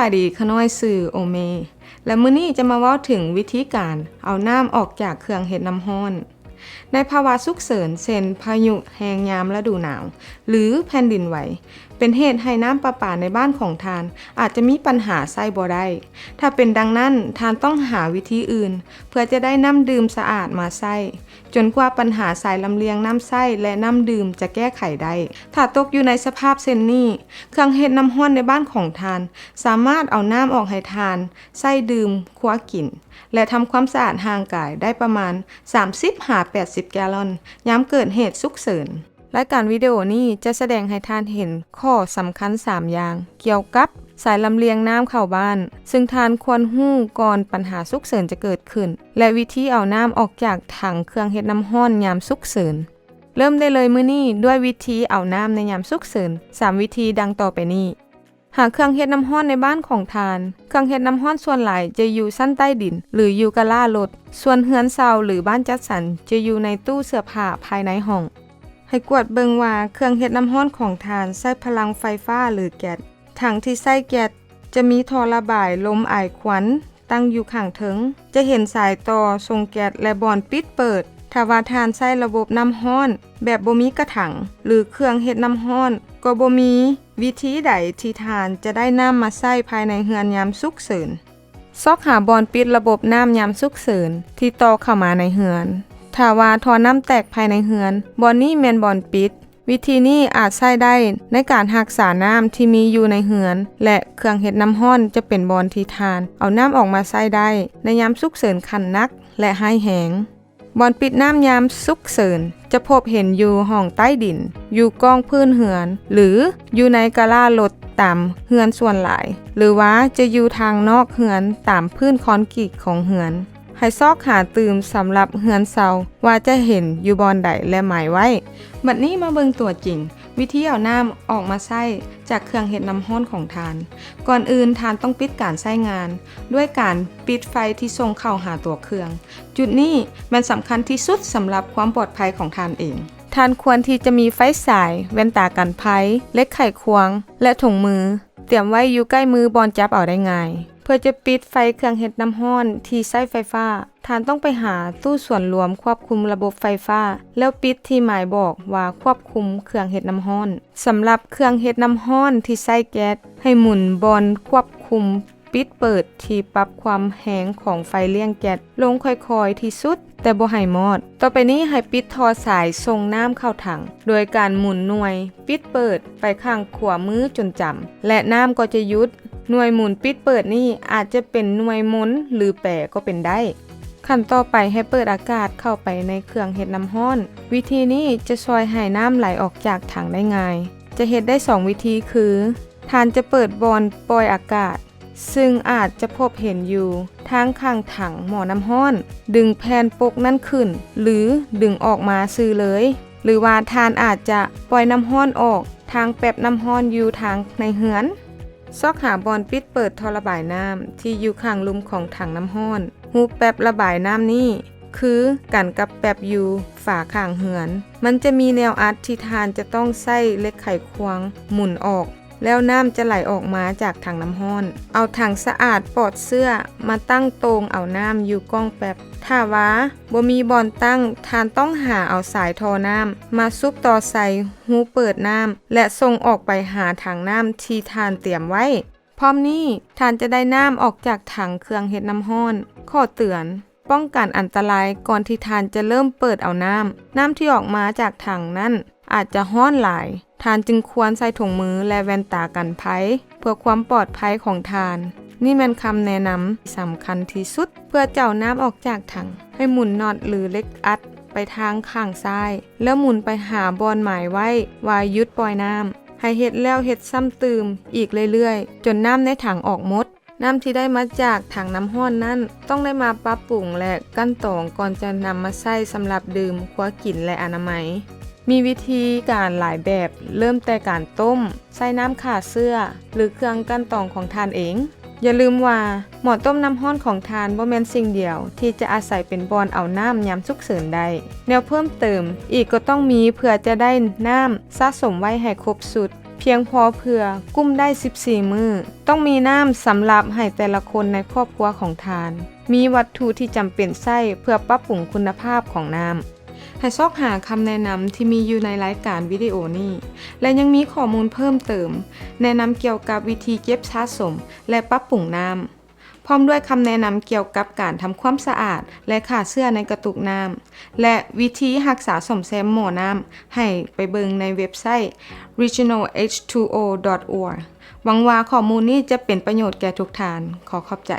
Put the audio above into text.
ບາຍດີ ຂ້ານ້ອຍຊື່ໂອເມ ແລະ ມື້ນີ້ຈະມາເວົ້າເຖິງວິທີການເອົານ້ຳອອກຈາກເຄື່ອງເຮັດນ້ຳຮ້ອນ. ໃນພາວະສຸກເສີນ ເຊັ່ນ ພາຍຸແຮງຍາມລະດູໜາວ ຫຼື ແຜ່ນດິນໄຫວ ເປັນເຫດໃຫ້ນ້ຳປະປາໃນບ້ານຂອງທ່ານອາດຈະມີບັນຫາໃຊ້ບໍ່ໄດ້. ຖ້າເປັນດັ່ງນັ້ນ, ທ່ານຕ້ອງຫາວິທີອື່ນ ເພື່ອຈະໄດ້ນ້ຳດື່ມສະອາດມາໃຊ້ ຈົນກວ່າບັນຫາສາຍລຳລຽງນ້ຳໃຊ້ ແລະ ນ້ຳດື່ມຈະແກ້ໄຂໄດ້. ຖ້າຕົກຢູ່ໃນສະພາບເຊັ່ນນີ້, ເຄື່ອງເຮັດນ້ຳຮ້ອນໃນບ້ານຂອງທ່ານສາມາດເອົານ້ຳອອກໃຫ້ທ່ານໃຊ້ດື່ມ, ຄົວກິນ ແລະ ທຳຄວາມສະອາດຮ່າງກາຍໄດ້ປະມານສາມສິບຫາແປດສິບແກລອນ ຍາມເກີດເຫດສຸກເສີນ. ລາຍການວິດີໂອນີ້ຈະສະແດງໃຫ້ທ່ານເຫັນຂໍ້ສຳຄັນສາມຢ່າງ ກ່ຽວກັບສາຍລຳລຽງນ້ຳເຂົ້າບ້ານ, ຊຶ່ງທ່ານຄວນຮູ້ກ່ອນບັນຫາສຸກເສີນຈະເກີດຂຶ້ນ ແລະ ວິທີເອົານ້ຳອອກຈາກຖັງເຄື່ອງເຮັດນ້ຳຮ້ອນຍາມສຸກເສີນ. ເລີ່ມໄດ້ເລີຍມື້ນີ້ດ້ວຍວິທີເອົານ້ຳໃນຍາມສຸກເສີນ ສາມວິທີດັ່ງຕໍ່ໄປນີ້. ຫາເຄື່ອງເຮັດນ້ຳຮ້ອນໃນບ້ານຂອງທ່ານ. ເຄື່ອງເຮັດນ້ຳຮ້ອນສ່ວນຫຼາຍຈະຢູ່ຊັ້ນໃຕ້ດິນ ຫຼື ຢູ່ກະລາລົດ, ສ່ວນເຮືອນເຊົ່າ ຫຼື ບ້ານຈັດສັນຈະຢູ່ໃນຕູ້ເສື້ອຜ້າພາຍໃນຫ້ອງ. ໃຫ້ກວດເບິ່ງວ່າເຄື່ອງເຮັດນ້ຳຮ້ອນຂອງທ່ານໃຊ້ພະລັງໄຟຟ້າ ຫຼື ແກັສ. ຖັງທີ່ໃຊ້ແກັສຈະມີທໍ່ລະບາຍລົມອາຍຄວັນ ຕັ້ງຢູ່ຂ້າງເທິງ, ຈະເຫັນສາຍຕໍ່ສົ່ງແກັສ ແລະ ບ່ອນປິດເປີດ. ຖ້າວ່າທ່ານໃຊ້ລະບົບນ້ຳຮ້ອນແບບບໍ່ມີກະຖັງ ຫຼື ເຄື່ອງເຮັດນ້ຳຮ້ອນ, ກໍບໍ່ມີວິທີໃດທີ່ທ່ານຈະໄດ້ນ້ຳມາໃຊ້ພາຍໃນເຮືອນຍາມສຸກເສີນ. ຊອກຫາບ່ອນປິດລະບົບນ້ຳຍາມສຸກເສີນທີ່ຕໍ່ເຂົ້າມາໃນເຮືອນ. ຖ້າວ່າທໍ່ນ້ຳແຕກພາຍໃນເຮືອນ, ບ່ອນນີ້ແມ່ນບ່ອນປິດ. ວິທີນີ້ອາດໃຊ້ໄດ້ໃນການຮັກສານ້ຳທີ່ມີຢູ່ໃນເຮືອນ ແລະ ເຄື່ອງເຮັດນ້ຳຮ້ອນຈະເປັນບ່ອນທີ່ທ່ານເອົານ້ຳອອກມາໃຊ້ໄດ້ໃນຍາມສຸກເສີນຂັ້ນໜັກ ແລະ ຮ້າຍແຮງ. ບ່ອນປິດນ້ຳຍາມສຸກເສີນຈະພົບເຫັນຢູ່ຫ້ອງໃຕ້ດິນ, ຢູ່ກ້ອງພື້ນເຮືອນ ຫຼື ຢູ່ໃນກະລາລົດຕາມເຮືອນສ່ວນຫຼາຍ, ຫຼືວ່າຈະຢູ່ທາງນອກເຮືອນຕາມພື້ນຄອນກຣີດຂອງເຮືອນ. ໃຫ້ຊອກຫາຕື່ມສຳລັບເຮືອນເຊົ່າວ່າຈະເຫັນຢູ່ບ່ອນໃດ ແລະ ໝາຍໄວ້. ບັດນີ້ມາເບິ່ງຕົວຈິງ ວິທີເອົານ້ຳອອກມາໃຊ້ຈາກເຄື່ອງເຮັດນ້ຳຮ້ອນຂອງທ່ານ. ກ່ອນອື່ນ, ທ່ານຕ້ອງປິດການໃຊ້ງານດ້ວຍການປິດໄຟທີ່ສົ່ງເຂົ້າຫາຕົວເຄື່ອງ. ຈຸດນີ້ແມ່ນສຳຄັນທີ່ສຸດສຳລັບຄວາມປອດໄພຂອງທ່ານເອງ. ທ່ານຄວນທີ່ຈະມີໄຟສາຍ, ແວ່ນຕາກັນໄພ, ເຫຼັກໄຂຄວງ ແລະ ຖົງມື ຕຽມໄວ້ຢູ່ໃກ້ມືບ່ອນຈັບເອົາໄດ້ງ່າຍ. ເພື່ອຈະປິດໄຟເຄື່ອງເຮັດນ້ຳຮ້ອນທີ່ໃຊ້ໄຟຟ້າ, ທ່ານຕ້ອງໄປຫາຕູ້ສ່ວນລວມຄວບຄຸມລະບົບໄຟຟ້າ ແລ້ວປິດທີ່ໝາຍບອກວ່າຄວບຄຸມເຄື່ອງເຮັດນ້ຳຮ້ອນ. ສຳລັບເຄື່ອງເຮັດນ້ຳຮ້ອນທີ່ໃຊ້ແກັສ, ໃຫ້ໝູນບ່ອນຄວບຄຸມປິດເປີດທີ່ປັບຄວາມແຮງຂອງໄຟລ້ຽງແກັສລົງຄ່ອຍໆທີ່ສຸດ, ແຕ່ບໍ່ໃຫ້ມອດ. ຕໍ່ໄປນີ້ໃຫ້ປິດທໍ່ສາຍສົ່ງນ້ຳເຂົ້າຖັງ ໂດຍການໝູນໜ່ວຍປິດເປີດໄປຂ້າງຂວາມືຈົນຈຳ ແລະ ນ້ຳກໍຈະຢຸດ. ໜ່ວຍໝູນປິດເປີດນີ້ອາດຈະເປັນໜ່ວຍມົນ ຫຼື ແປກໍເປັນໄດ້. ຂັ້ນຕໍ່ໄປໃຫ້ເປີດອາກາດເຂົ້າໄປໃນເຄື່ອງເຮັດນ້ຳຮ້ອນ. ວິທີນີ້ຈະຊ່ອຍໃຫ້ນ້ຳໄຫຼອອກຈາກຖັງໄດ້ງ່າຍ. ຈະເຮັດໄດ້ສອງວິທີຄື, ທ່ານຈະເປີດບ່ອນປ່ອຍອາກາດ, ຊຶ່ງອາດຈະພົບເຫັນຢູ່ທາງຂ້າງຖັງໝໍ້ນ້ຳຮ້ອນ, ດຶງແຜ່ນປົກນັ້ນຂຶ້ນ ຫຼື ດຶງອອກມາຊື່ເລີຍ, ຫຼືວ່າທ່ານອາດຈະປ່ອຍນ້ຳຮ້ອນອອກທາງແປັບນ້ຳຮ້ອນຢູ່ທາງໃນເຮືອນ. ຊອກຫາບ່ອນປິດເປີດທໍ່ລະບາຍນ້ຳທີ່ຢູ່ຂ້າງລຸ່ມຂອງຖັງນ້ຳຮ້ອນ. ຮູບແປັບລະບາຍນ້ຳນີ້ຄືກັນກັບແປັບຢູ່ຝາຂ້າງເຮືອນ. ມັນຈະມີແນວອັດທີ່ທ່ານຈະຕ້ອງໃຊ້ເຫຼັກໄຂຄວງໝູນອອກ, ແລ້ວນ້ຳຈະໄຫຼອອກມາຈາກຖັງນ້ຳຮ້ອນ. ເອົາຖັງສະອາດປອດເຊື້ອມາຕັ້ງໂຕ່ງເອົານ້ຳຢູ່ກ້ອງແປັບ. ຖ້າວ່າບໍ່ມີບ່ອນຕັ້ງ, ທ່ານຕ້ອງຫາເອົາສາຍທໍ່ນ້ຳມາຊຸບຕໍ່ໃສ່ຮູເປີດນ້ຳ ແລະ ສົ່ງອອກໄປຫາຖັງນ້ຳທີ່ທ່ານຕຽມໄວ້. ພ້ອມນີ້, ທ່ານຈະໄດ້ນ້ຳອອກຈາກຖັງເຄື່ອງເຮັດນ້ຳຮ້ອນ. ຂໍ້ເຕືອນ, ປ້ອງກັນອັນຕະລາຍກ່ອນທີ່ທ່ານຈະເລີ່ມເປີດເອົານ້ຳ. ນ້ຳທີ່ອອກມາຈາກຖັງນັ້ນອາດຈະຮ້ອນຫຼາຍ. ທ່ານຈຶ່ງຄວນໃສ່ຖົງມື ແລະ ແວ່ນຕາກັນໄພ ເພື່ອຄວາມປອດໄພຂອງທ່ານ. ນີ້ແມ່ນຄຳແນະນຳສຳຄັນທີ່ສຸດ. ເພື່ອຈະເອົານ້ຳອອກຈາກຖັງ, ໃຫ້ໝູນນັອດ ຫຼື ເຫຼັກອັດໄປທາງຂ້າງຊ້າຍ, ແລ້ວໝູນໄປຫາບ່ອນໝາຍໄວ້ວ່າຢຸດປ່ອຍນ້ຳ. ໃຫ້ເຮັດແລ້ວເຮັດຊ້ຳຕື່ມອີກເລື້ອຍໆ ຈົນນ້ຳໃນຖັງອອກໝົດ. ນ້ຳທີ່ໄດ້ມາຈາກຖັງນ້ຳຮ້ອນນັ້ນ ຕ້ອງໄດ້ມາປັບປຸງ ແລະ ກັ່ນຕອງ ກ່ອນຈະນຳມາໃຊ້ສຳລັບດື່ມ, ຄົວກິນ ແລະ ອະນາໄມ. ມີວິທີການຫຼາຍແບບ, ເລີ່ມແຕ່ການຕົ້ມ, ໃສ່ນ້ຳຂ້າເຊື້ອ ຫຼື ເຄື່ອງກັ່ນຕອງຂອງທ່ານເອງ. ຢ່າລືມວ່າ ໝໍ້ຕົ້ມນ້ຳຮ້ອນຂອງທ່ານບໍ່ແມ່ນສິ່ງດຽວທີ່ຈະອາໄສເປັນບ່ອນເອົານ້ຳຍາມສຸກເສີນໄດ້. ແນວເພີ່ມເຕີມອີກກໍຕ້ອງມີ ເພື່ອຈະໄດ້ນ້ຳສະສົມໄວ້ໃຫ້ຄົບຊຸດ. ພຽງພໍເພື່ອກຸ້ມໄດ້ສິບສີ່ມື້. ຕ້ອງມີນ້ຳສຳລັບໃຫ້ແຕ່ລະຄົນໃນຄອບຄົວຂອງທ່ານ. ມີວັດຖຸທີ່ຈຳເປັນໃຊ້ເພື່ອປັບປຸງຄຸນນະພາບຂອງນ້ຳ. ໃຫ້ຊອກຫາຄຳແນະນຳທີ່ມີຢູ່ໃນລາຍການວິດີໂອນີ້ ແລະ ຍັງມີຂໍ້ມູນເພີ່ມເຕີມ, ແນະນຳກ່ຽວກັບວິທີເກັບສະສົມ ແລະ ປັບປຸງນ້ຳ, ພ້ອມດ້ວຍຄຳແນະນຳກ່ຽວກັບການທຳຄວາມສະອາດ ແລະ ຂ້າເຊື້ອໃນກະຕຸກນ້ຳ ແລະ ວິທີຮັກສາສ້ອມແຊມໝໍ້ນ້ຳ ໃຫ້ໄປເບິ່ງໃນເວັບໄຊ regional H two O dot org. ຫວັງວ່າຂໍ້ມູນນີ້ຈະເປັນປະໂຫຍດແກ່ທຸກທ່ານ. ຂໍຂອບໃຈ.